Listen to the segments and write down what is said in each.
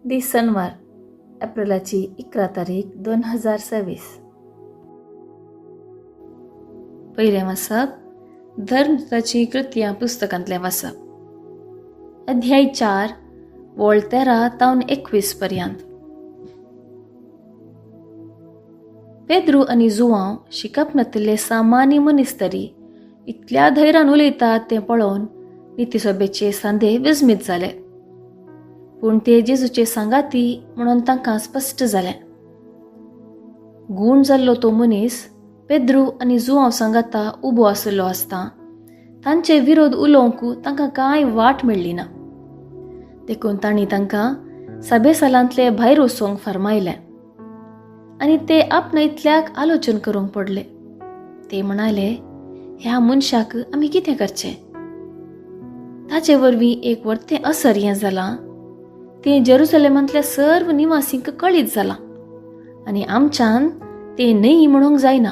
दीस सनवार एप्रिलाची 11 तारीख 2026. पयलें वाचप धर्मदूताची कृत्यां पुस्तकांतलें वाचप, अध्याय 4 वळ 13 तावन 21 पर्यंत. पेद्रू आनी जुवांव शिकप नातिल्ले सामान्य मनीस तरी इतल्या धैर्यान उलयतात तें पळोवन नितीसभेचे सांदे विस्मीत जाले. पूण ते जेजूचे सांगाती म्हणून तांकां स्पश्ट जालें. गूण जाल्लो तो मनीस पेद्रू आनी जुवांव सांगाता उबो आशिल्लो आसता तांचे विरोध उलोवंक तांकां कांय वाट मेळ्ळी ना. देखून तांणी तांकां सभेसालांतले भायर वचूंक फर्मायलें आनी ते आपणा इतल्याक आलोचन करूंक पडले. ते म्हणाले, ह्या मनशाक आमी कितें करचें? ताचे वरवीं एक वर्तें असर हें जालां तें जेरुसलेमांतल्या सर्व निवासींक कळीत जालां आनी आमच्यान तें न्हय म्हणूंक जायना.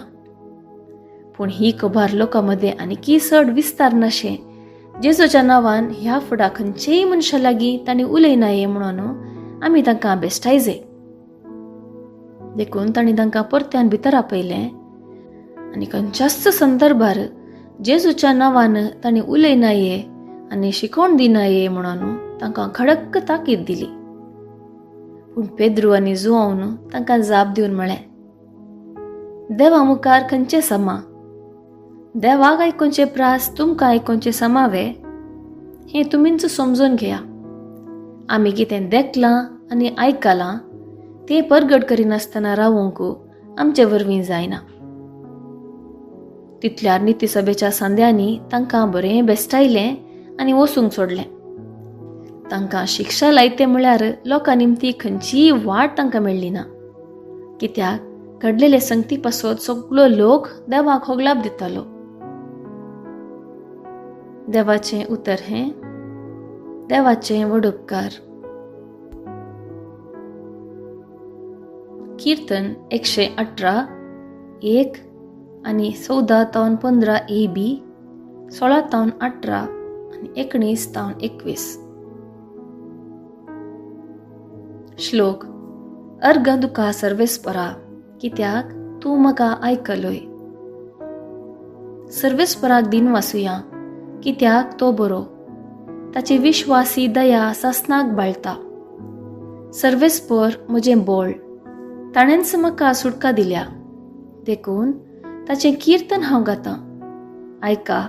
पूण ही खबर लोकां मदें आनीकी चड विस्तार नाशें जेजूच्या नांवान ह्या फुडा खंयचेय मनशा लागीं तांणी उलयनाये म्हणून आमी तांकां बेश्टायजे. देखून तांणी तांकां परत्यान भितर आपयलें आनी खंयच्याच संदर्भार जेजूच्या नांवान तांणी उलयनाये आनी शिकोवण दिनाये म्हणून तांकां खडक्क ताकीद दिली. पूण पेद्रू आनी जुवांवन तांकां जाप दिवन म्हळें, देवा मुखार खंयचें समा? देवाक आयकुचें प्रास तुमकां आयकुचें समावे हें तुमीच समजून घेया. आमी कितें देखलां आनी आयकलां तें परगट करिनासतना रावूंक आमचे वरवीं जायना. तितल्यार नितीसभेच्या सांद्यांनी तांकां बरें बेस्टायलें आनी वचूंक सोडलें. तांकां शिक्षा लायते म्हळ्यार लोकां निमती खंयचीय वाट तांकां मेळ्ळी ना. कित्याक घडलेले संगती पासत सगळो लोक देवाक होगलाप दितालो. देवाचें उतर हें देवाचें व्हड उपकार. कीर्तन 118 1 आनी 14 तावन 15 ए बी, 16 तावन 18 आनी 19 तावन 21. श्लोक अर्घ तुका सर्वेस्परा कित्याक तूं म्हाका आयकलोय. सर्वेस्पराक दिन वासुया कित्याक तो बरो, ताची विश्वासी दया सासनाक बाळता. सर्वेस्पर म्हजें बोळ, ताणेंच म्हाका सुटका दिल्या, देखून ताचें कीर्तन हांव गातां. आयका,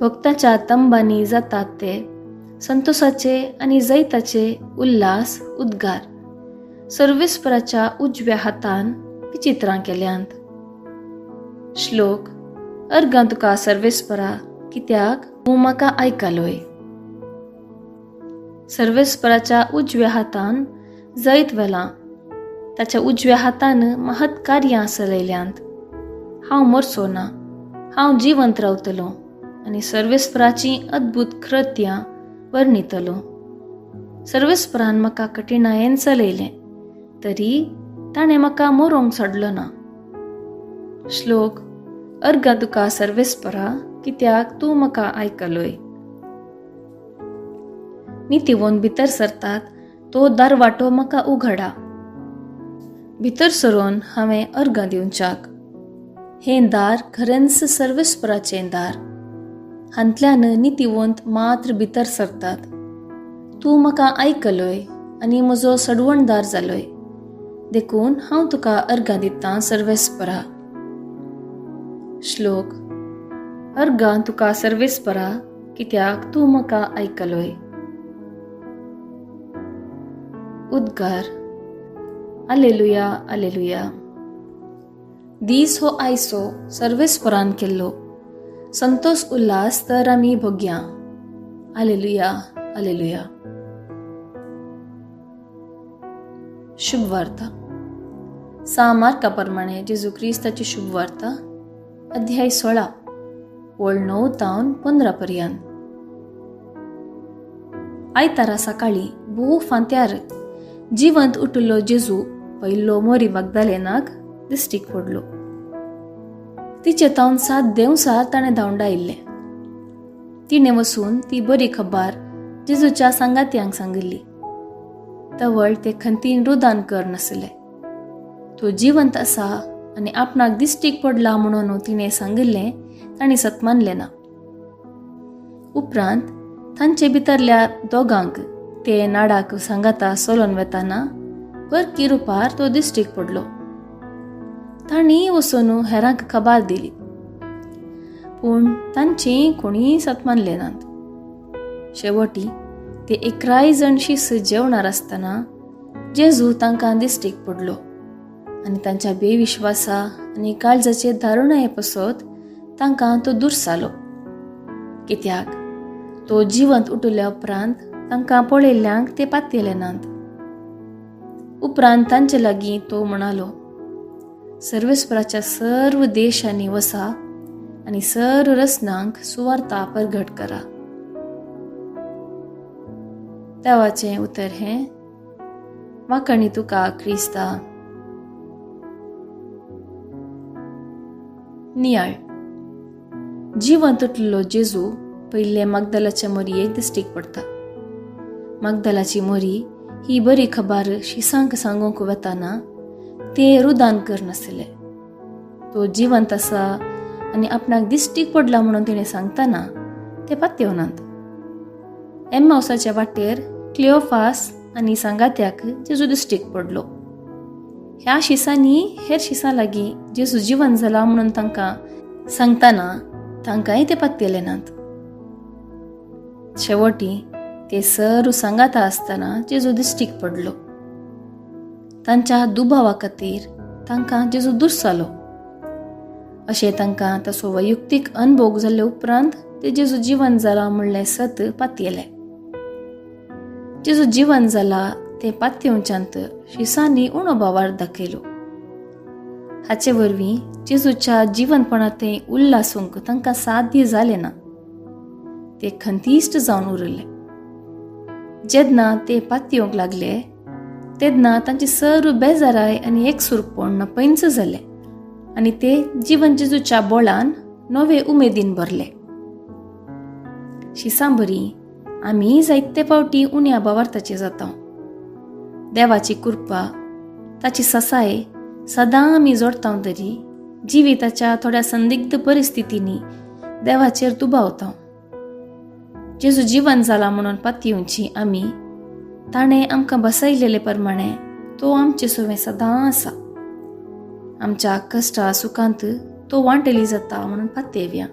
भक्ताच्या तंबांनी जातात ते संतोषाचे आनी जैताचे उल्हास उद्गार सर्वेस्पराच्या उजव्या हातान विचित्रां केल्यांत. श्लोक अर्गां तुका सर्वेस्परा कित्याक तूं म्हाका आयकलोय. सर्वेस्पराच्या उजव्या हातान जैत व्हेलां, ताच्या उजव्या हातान महत् कार्यां चलयल्यांत. हांव मरचो ना, हांव जिवंत रावतलो आनी सर्वेस्पराचीं अद्भुत कृत्यां वर्णितलो. सर्वेस्परान म्हाका कठिणायेन चलयलें तरी ताणें म्हाका मरोंक सोडलो ना. श्लोक अर्गां तुका सर्वेस्परा कित्याक तूं म्हाका आयकलोय. नितीवोन भितर सरतात तो दारवाटो म्हाका उघडा. भितर सरून हांवें अर्गां दिवच्याक. हें दार खरेंच सर्वेस्पराचें दार, हांतल्यान नितीवंत मात्र भितर सरतात. तूं म्हाका आयकलोय आनी म्हजो सडवणदार जालोय, देखून हांव तुका अर्गां दितां सर्वेस्परा. श्लोक अर्गां तुका सर्वेस्परा कित्याक तूं म्हाका आयकलोय. उद्गार आलेलुया आलेलुया. दीस हो आयसो सर्वेस्परान केल्लो, संतोष उल्हास तर आमी भोग्या. आलेलुया आलेलुया. शुभवार्ता. सा मार्का प्रमाणे जेजू क्रिस्ताची शुभवार्ता, अध्याय 16 वळ 9 तावन 15 पर्यंत. आयतारा सकाळी भोव फांत्यार जिवंत उठिल्लो जेजू पयलो मोरी मागदालेनाक दिश्टीक पडलो. तिचे तावन 7 देंवसार ताणें धांवडायिल्लें. तिणें वचून ती बरी खबर जेजूच्या सांगात्यांक सांगिल्ली. तवळ ते खंतीन रुदान कर नासले. तो जिवंत आसा आनी आपणाक दिश्टीक पडला म्हणून तिणें सांगिल्लें तांणी सत मानलें ना. उपरांत तांचे भितरल्या दोगांक ते नाडाक सांगाता सोलोन वेताना परकी रुपार तो दिश्टीक पडलो. तांणी वचून हेरांक खबर दिली, पूण तांची कोणीय सत मानले नात. शेवटी ते 11 जण शीस जेवणार आसतना जेजू तांकां दिश्टीक पडलो आनी तांच्या बेविश्वासा आनी काळजाचे धारुणाये पसत तांकां तो दुर्सालो. कित्याक तो जिवंत उठल्या उपरांत तांकां पळयल्ल्यांक ते पातयेले नात. उपरांत तांचे लागीं तो म्हणालो, सर्वेस्पराच्या सर्व देशांनी वसा आनी सर्व रसनांक सुवार्ता परगट करा. देवाचें उतर हें. वाखाणी तुका क्रिस्ता. नियाळ. जिवंत उठलेलो जेजू पयले मागदलाच्या मोरयेक दिश्टीक पडटा. मागदलाची मोरी ही बरी खबर शिसांक सांगूंक वताना ते रुदान कर नासले. तो जिवंत आसा आनी आपणाक दिश्टीक पडला म्हणून तिणें सांगतना ते पातयेवनात. एम्मावसाच्या वाटेर क्लिओफास आनी सांगात्याक जेजू दिश्टीक पडलो. ह्या शिसांनी हेर शिसां लागीं जेजू जिवन जाला म्हणून तांकां सांगतना तांकांय ते पातयेले नात. शेवटी ते सर्व सांगाता आसतना जेजू दिश्टीक पडलो. तांच्या दुबावा खातीर तांकां जेजू दुर्सालो. अशें तांकां ताचो वैयक्तीक अनभोग जाल्ले उपरांत ते जेजू जिवन जाला म्हणलें सत पातयेले. जेजू जिवन जाला ते पातयेवच्यांत शिसांनी उणो भावार्थ दाखयलो. हाचे वरवीं जेजूच्या जिवनपणांत उल्हासूंक तांकां साध्य जालें ना. ते खंतीश्ट जावन उरले. जेन्ना ते पातयेवंक लागले तेन्ना तांची सर्व बेजाराय आनी एकसुरपण नपयंच जालें आनी ते जिवन जेजूच्या बोळान नवे उमेदीन भरले. शिसां बरी आमी जायते फावटी उण्या भावार्थाचे जाता. देवाची कृपा, ताची ससाय सदां आमी जोडता तरी जिविताच्या थोड्या संदिग्ध परिस्थितींनी देवाचेर दुबावता. जेजू जिवन जाला म्हणून पातयेवची आमी ताणें आमकां बसयलेले प्रमाणे तो आमचे सवें सदां आसा. आमच्या कश्टा सुखांत तो वांटेली जाता म्हणून पातयेवया.